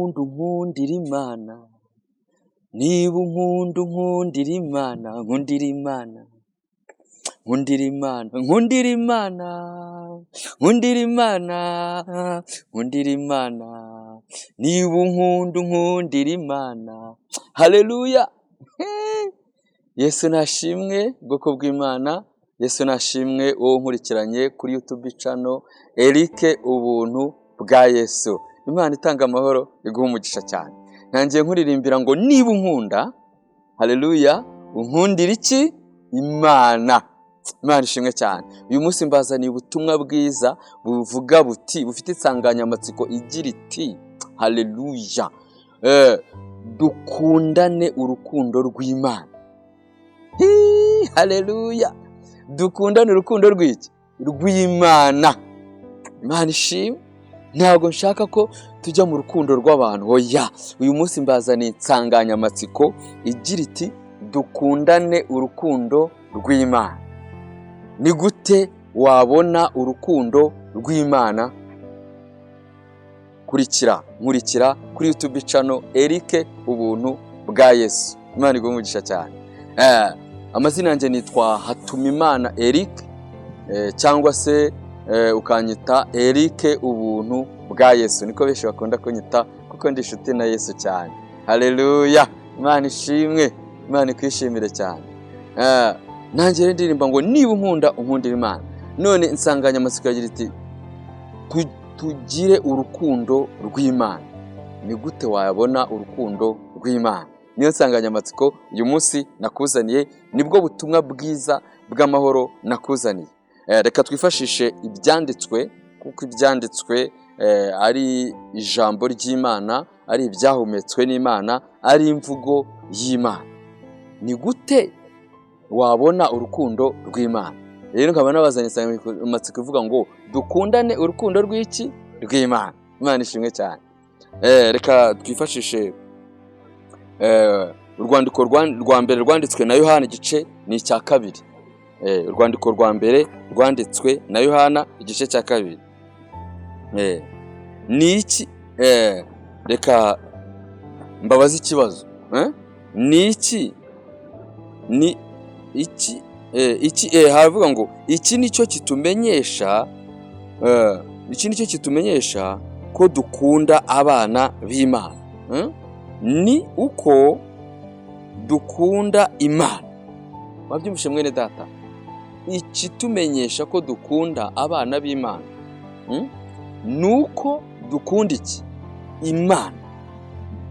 unkunda unkundira Imana, niba unkunda unkundira Imana, nkundira Imana, nkundira Imana, nkundira Imana, nkundira Imana, nkundira Imana, niba unkunda unkundira Imana. Haleluya! Yesu nashimwe, bwoko bw'Imana. Yesu nashimwe, wowe unkurikiranye kuri YouTube channel Eric Ubuntu bwa Yesu. Imana itanga amahoro iguha umugisha cyane. Ntangiye nkuririmbira ngo niba unkunda, haleluya, unkundira iki? Imana. Imana ishimwe cyane. Uyu munsi mbazaniye ubutumwa bwiza buvuga buti, bufite insanganyamatsiko igira iti haleluya, dukundane urukundo rw'Imana. Haleluya, dukundane urukundo rw'iki? Rw'Imana. Imana ishimwe. Ntabwo nshaka ko tujya mu rukundo rw'abantu, oya. Uyu munsi mbazaniye insanganyamatsiko igira iti dukundane urukundo rw'Imana. Ni gute wabona urukundo rw'Imana? Kurikira, nkurikira kuri YouTube channel Eric Ubuntu bwa Yesu. Imana iguhe umugisha cyane. Amazina yanjye nitwa Hatumimana Eric, cyangwa se ukanyita Eric Ubuntu bwa Yesu, niko benshi bakunda kunyita kuko ndi inshuti na Yesu cyane. Haleluya, Imana ishimwe, Imana ikwishimire cyane. Nanjye rero ndirimba ngo niba unkunda unkundira Imana. None insanganyamatsiko yagira iti tugire urukundo rw'Imana. Ni gute wabona urukundo rw'Imana? Niyo nsanganyamatsiko uyu munsi nakuzaniye, nibwo butumwa bwiza bw'amahoro nakuzaniye. Reka twifashishe ibyanditswe, kuko ibyanditswe ari ijambo ry'Imana, ari ibyahumetswe n'Imana, ari imvugo y'Imana. Ni gute wabona urukundo rw'Imana? Rero nkaba nabazanye insanganyamatsiko ivuga ngo dukundane urukundo rw'iki? Rw'Imana. Imana ishimwe cyane. Reka twifashishe urwandiko rwa mbere rwanditswe na Yohana, igice ni icya kabiri. Urwandiko rwa mbere rwanditswe na Yohana, igice cya kabiri. Ni iki? Reka mbabaze ikibazo. Ni iki? Ni iki? Iki haravuga ngo iki nicyo kitumenyesha, iki nicyo kitumenyesha ko dukunda abana b'Imana, ni uko dukunda Imana. Wabyumvishe mwene data? Ikitumenyesha ko dukunda abana b'Imana, ni uko dukunda iki? Imana.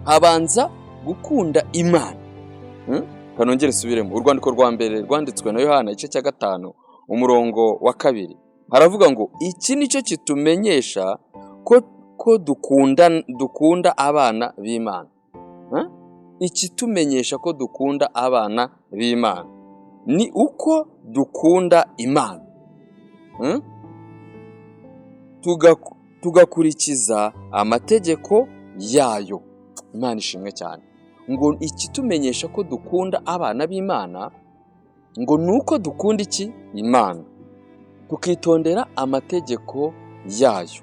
Habanza gukunda Imana. Kanongere isubiremo. Urwandiko rwa mbere rwanditswe na Yohana, igice cya 5, umurongo wa 2, haravuga ngo iki nicyo kitumenyesha ko dukunda abana b'Imana. Ikitumenyesha ko dukunda abana b'Imana ni uko dukunda Imana, Tugakurikiza amategeko yayo. Imana ishimwe cyane. Ngo ikitumenyesha ko dukunda abana b'Imana ngo ni uko dukunda iki? Imana, tukitondera amategeko yayo.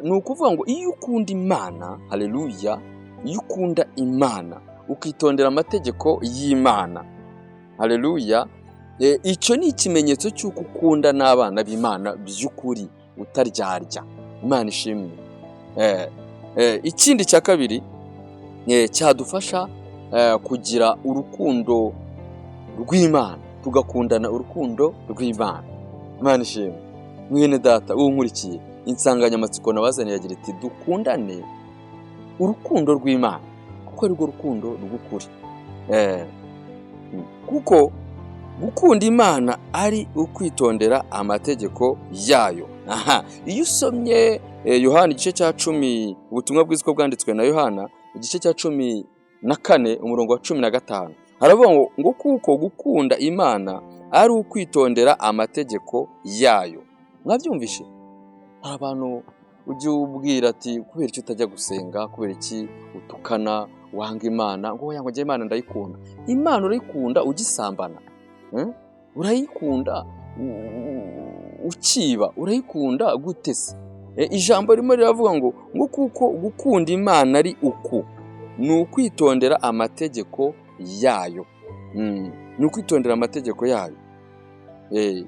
Ni ukuvuga ngo iyo ukunda Imana, haleluya, iyo ukunda Imana ukitondera amategeko y'Imana, haleluya, icyo ni ikimenyetso cy'uko ukunda n'abana b'Imana by'ukuri utaryarya. Imana ishimwe. Ikindi cya kabiri cyadufasha kugira urukundo rw'Imana, tugakundana urukundo rw'Imana. Imana ishimwe. Mwene data uwo nkurikiye, insanganyamatsiko nabazaniye agira iti dukundane urukundo rw'Imana, kuko arirwo rukundo rw'ukuri. Kuko gukunda Imana ari ukwitondera amategeko yayo. Aha iyo usomye Yohana igice cya 10, ubutumwa bwiza uko bwanditswe na Yohana, igice cya 14, umurongo wa 15, haravuga ngo kuko gukunda Imana ari ukwitondera amategeko yayo. Mwabyumvishe? Hari abantu ujya ubwira ati kubera iki utajya gusenga, kubera iki utukana, wanga Imana? Ngo oya, ngo njye Imana ndayikunda. Imana urayikunda ugisambana? Urayikunda ukiba? Urayikunda gute se? Ijambo ririmo riravuga ngo kuko gukunda Imana ari uku, ni ukwitondera amategeko yayo. Ni ukwitondera amategeko yayo.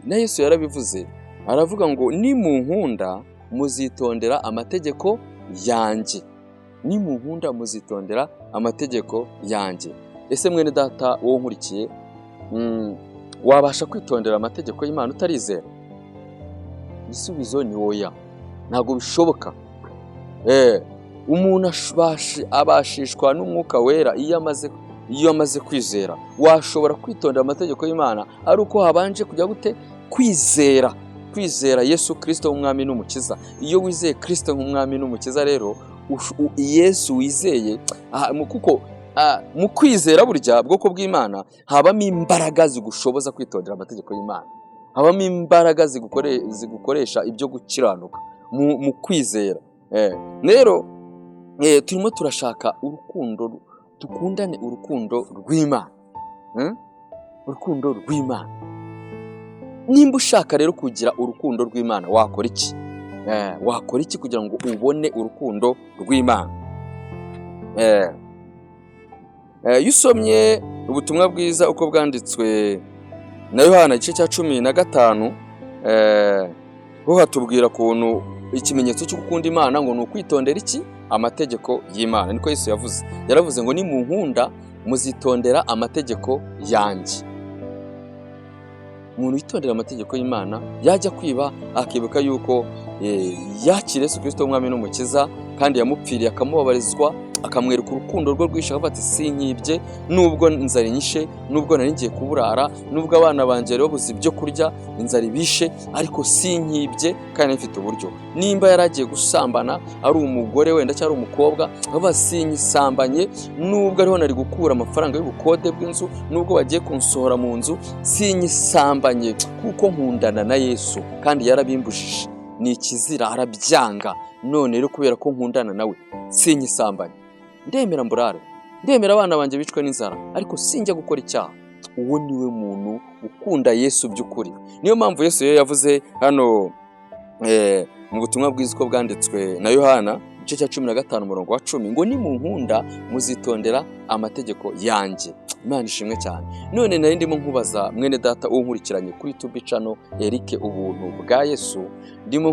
Na Yesu yarabivuze, aravuga ngo nimunkunda muzitondera amategeko yanjye. Nimunkunda muzitondera amategeko yanjye. Ese mwene data wowe unkurikiye, wabasha kwitondera amategeko y'Imana utarizera? Igisubizo ni oya, ntabwo bishoboka. Umuntu abashishwa n'Umwuka Wera iyo amaze kwizera. Washobora kwitondera amategeko y'Imana ari uko habanje kujya gute? Kwizera, kwizera Yesu Kirisito nk'umwami n'umukiza. Iyo wizeye Kirisito nk'umwami n'umukiza rero, Yesu wizeye, kuko mu kwizera burya bwoko bw'Imana habamo imbaraga zigushoboza kwitondera amategeko y'Imana, habamo imbaraga zigukoresha ibyo gukiranuka mu kwizera. Rero turimo turashaka urukundo, dukundane urukundo rw'Imana. Urukundo rw'Imana. Nimba ushaka rero kugira urukundo rw'Imana, wakora iki? Wakora iki kugira ngo ubone urukundo rw'Imana? Iyo usomye ubutumwa bwiza uko bwanditswe na Yohana igice cya 15, ho hatubwira ukuntu ikimenyetso cyo gukunda Imana ngo ni ukwitondera iki? Amategeko y'Imana. Niko Yesu yavuze. Yaravuze ngo nimunkunda muzitondera amategeko yanjye. Umuntu witondera amategeko y'Imana yajya kwiba akibuka yuko yakira Yesu Kristo umwami n'umukiza, kandi yamupfiriye akamubabarizwa, akamwereka urukundo rwe rwinshi, akavuga ati sinkibye nubwo inzara inyishe, nubwo nari ngiye kuburara, nubwo abana banjye bari babuze ibyo kurya inzara ibishe, ariko sinkibye kandi mfite uburyo. Nimba yari agiye gusambana ari umugore wenda cyangwa ari umukobwa, akavuga sinyisambanye nubwo ariho nari gukura amafaranga y'ubukode bw'inzu, nubwo bagiye kunsohora mu nzu, sinyisambanye kuko nkundana na Yesu kandi yarabimbujije, ni ikizira, arabyanga. None rero kubera ko nkundana nawe sinyisambanye, ndemera mburare, ndemera abana banjye bicwe n'inzara, ariko sinjya gukora icyaha. Uwo niwe muntu ukunda Yesu by'ukuri. Niyo mpamvu Yesu rero yavuze hano mu butumwa bwiza uko bwanditswe na Yohana igice cya 15 umurongo wa 10 ngo nimunkunda muzitondera amategeko yanjye. Imana ishimwe cyane. None nari ndimo nkubaza mwene data uwo nkurikiranye kuri YouTube channel Eric Ubuntu bwa Yesu, ndimo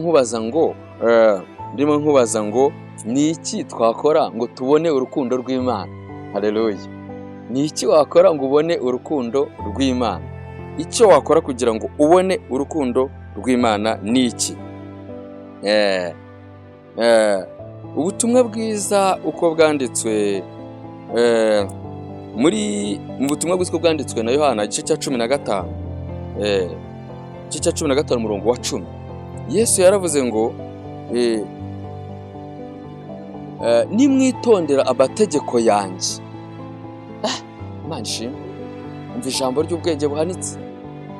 nkubaza ngo ni iki twakora ngo tubone urukundo rw'Imana? Haleluya. Ni iki wakora ngo ubone urukundo rw'Imana? Icyo wakora kugira ngo ubone urukundo rw'Imana ni iki? Ubutumwa bwiza uko bwanditswe mu butumwa bwiza uko bwanditswe na Yohana igice cya 15, igice cya 15 umurongo wa 10, Yesu yaravuze ngo nimwitondera amategeko yanjye. Imana ishimwe, umva ijambo ry'ubwenge buhanitse.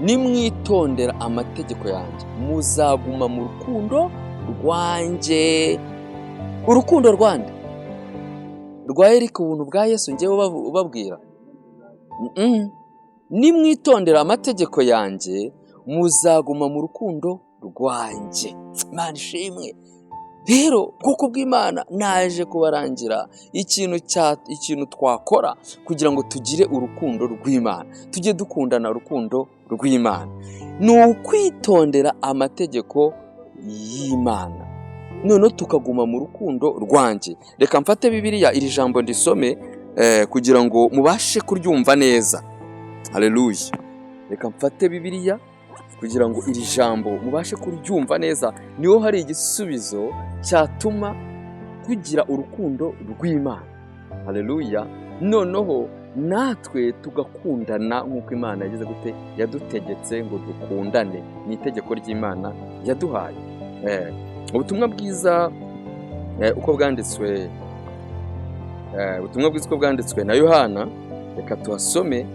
Nimwitondera amategeko yanjye muzaguma mu rukundo rwanjye. Urukundo rwande? Rwa Eric Ubuntu bwa Yesu ngewe ubabwira. Nimwitondera amategeko yanjye muzaguma mu rukundo rwanjye. Imana ishimwe. Rero bwoko bw'Imana, naje kubarangira ikintu twakora kugira ngo tugire urukundo rw'Imana, tujye dukundana urukundo rw'Imana, ni ukwitondera amategeko y'Imana, noneho tukaguma mu rukundo rwanjye. Reka mfate Bibiliya iri jambo ndisome kugira ngo mubashe kuryumva neza. Haleluya. Reka mfate Bibiliya kugira ngo iri jambo mubashe kuryumva neza, niho hari igisubizo cyatuma tugira urukundo rw'Imana. Haleluya. Noneho natwe tugakundana nk'uko Imana yagize gute, yadutegetse ngo dukundane. Ni itegeko ry'Imana yaduhaye. Ubutumwa bwiza uko bwanditswe, ubutumwa bwiza uko bwanditswe na Yohana, reka tuhasome.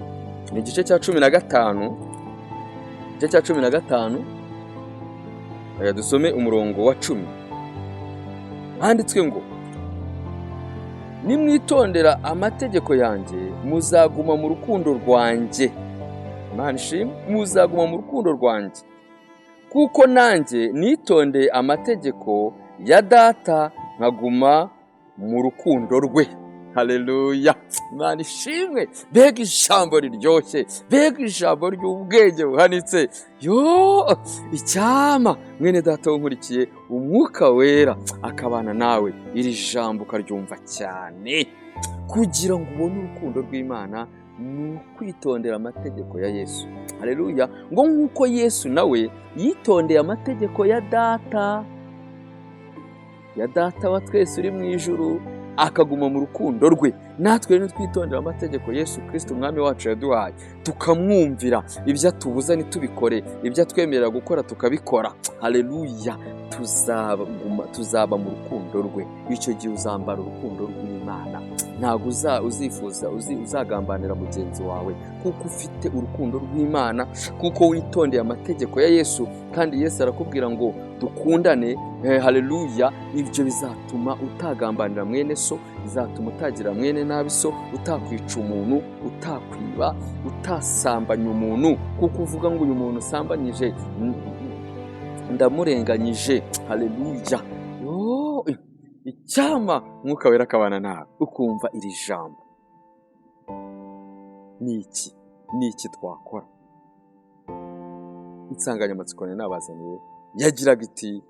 Ni igice cya 15, igice cya 15, dusome umurongo wa 10. Handitswe ngo nimwitondera amategeko yanjye muzaguma mu rukundo rwanjye. Imana ishimwe, muzaguma mu rukundo rwanjye kuko nanjye nitondeye amategeko ya Data, nkaguma mu rukundo rwe. Haleluya, Imana ishimwe! Mbega ijambo riryoshye, mbega ijambo ry'ubwenge buhanitse! Yo, icyama mwene Data wunkurikiye, Umwuka Wera akabana nawe, iri jambo ukaryumva cyane. Kugira ngo ubone urukundo rw'Imana ni ukwitondera amategeko ya Yesu. Haleluya! Ngo nk'uko Yesu nawe yitondeye amategeko ya Data, ya Data wa twese uri mu ijuru, akaguma mu rukundo rwe, natwe rero twitondera amategeko Yesu Kirisito Umwami wacu yaduhaye, tukamwumvira, ibyo atubuza ntitubikore, ibyo atwemerera gukora tukabikora. Haleluya! Tuzaba mu rukundo rwe. Icyo gihe uzambara urukundo rw'Imana. Ntabwo uzifuza uzagambanira mugenzi wawe, kuko ufite urukundo rw'Imana, kuko witondeye amategeko ya Yesu. Kandi Yesu arakubwira ngo dukundane. Haleluya! Ibyo bizatuma utagambanira mwene so, bizatuma utagira mwene nabi so, utakwica umuntu, utakwiba, utasambanya umuntu, kuko uvuga ngo uyu muntu usambanyije ndamurenganyije. Haleluya! Icyama Mwuka Wera akabana nawe, ukumva iri jambo. Ni iki, ni iki twakora? Insanganyamatsiko nari nabazaniye yagiraga iti: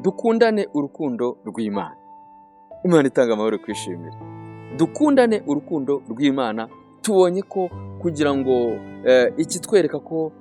"Dukundane urukundo rw'Imana." Imana itanga amahoro kwishimira. Dukundane urukundo rw'Imana. Tubonye ko kugira ngo ikitwereka ko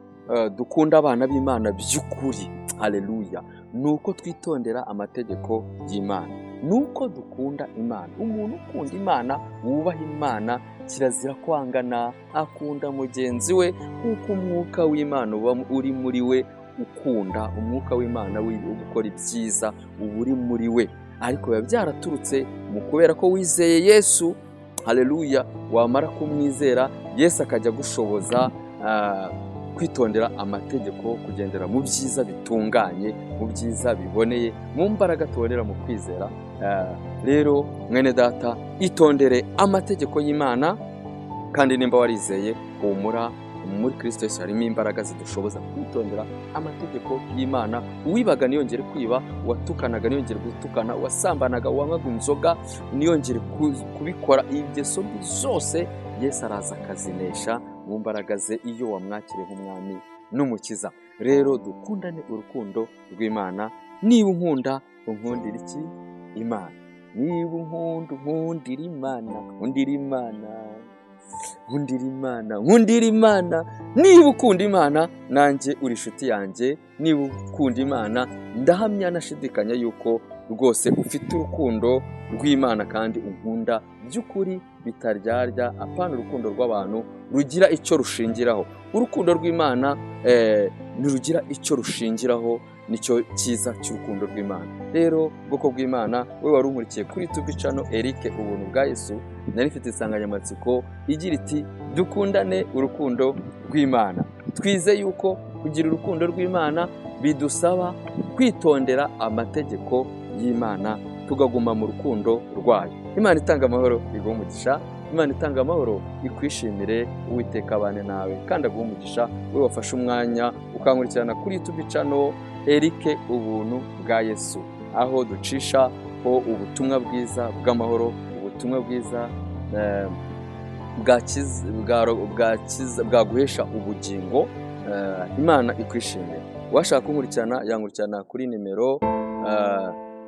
dukunda abana b'Imana by'ukuri, haleluya, ni uko twitondera amategeko y'Imana, ni uko dukunda Imana. Umuntu ukunda Imana, wubaha Imana, kirazira kwangana, akunda mugenzi we, kuko Umwuka w'Imana uba uri muri we. Ukunda Umwuka w'Imana wo gukora ibyiza uba uri muri we, ariko biba byaraturutse mu kubera ko wizeye Yesu. Haleluya! Wamara kumwizera, Yesu akajya agushoboza kwitondera amategeko, kugendera mu byiza bitunganye, mu byiza biboneye, mu mbaraga tubonera mu kwizera. Rero mwene Data, itondere amategeko y'Imana. Kandi nimba warizeye, humura, muri Kirisito Yesu harimo imbaraga zidushoboza kwitondera amategeko y'Imana. Uwibaga ntiyongere kwiba, uwatukanaga ntiyongere gutukana, uwasambanaga, uwanywaga inzoga ntiyongere kubikora. Ingeso mbi zose Yesu araza akazinesha mu mbaraga ze iyo wamwakiriye nk'Umwami n'Umukiza. Rero dukundane urukundo rw'Imana. Niba unkunda, unkundira iki? Imana. Niba unkunda, unkundira Imana, nkundira Imana, nkundira Imana, nkundira Imana. Niba ukunda Imana, nanjye uri inshuti yanjye. Niba ukunda Imana, ndahamya nashidikanya yuko rwose ufite urukundo rw'Imana kandi unkunda by'ukuri bitaryarya, apana urukundo rw'abantu rugira icyo rushingiraho. Urukundo rw'Imana ntirugira icyo rushingiraho, nicyo cyiza cy'urukundo rw'Imana. Rero bwoko bw'Imana, we wari unkurikiye kuri YouTube channel Eric Ubuntu bwa Yesu, nari mfite insanganyamatsiko igira iti: "Dukundane urukundo rw'Imana." Twize yuko kugira urukundo rw'Imana bidusaba kwitondera amategeko y'Imana, tugaguma mu rukundo rwayo. Imana itanga amahoro iguhe umugisha. Imana itanga amahoro ikwishimire. Uwiteka abane nawe kandi aguhe umugisha, we wafashe umwanya ukankurikirana kuri YouTube channel Eric Ubuntu bwa Yesu, aho ducishaho ubutumwa bwiza bw'amahoro, ubutumwa bwiza bwaguhesha ubugingo. Imana ikwishimire. Uwashaka kunkurikirana yankurikirana kuri nimero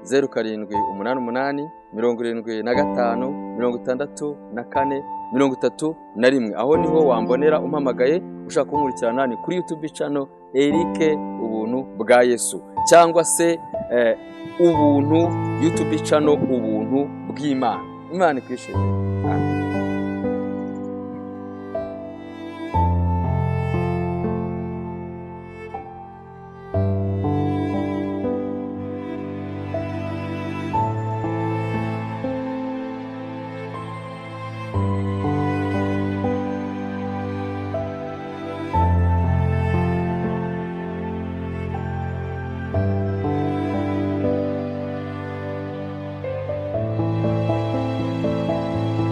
0788 75 64 31. Aho niho wambonera umpamagaye. Ushaka kunkurikirana ni kuri YouTube channel Eric Ubuntu bwa Yesu, cyangwa se Ubuntu YouTube channel, Ubuntu bw'Imana. Imana ikwishimire. Amen.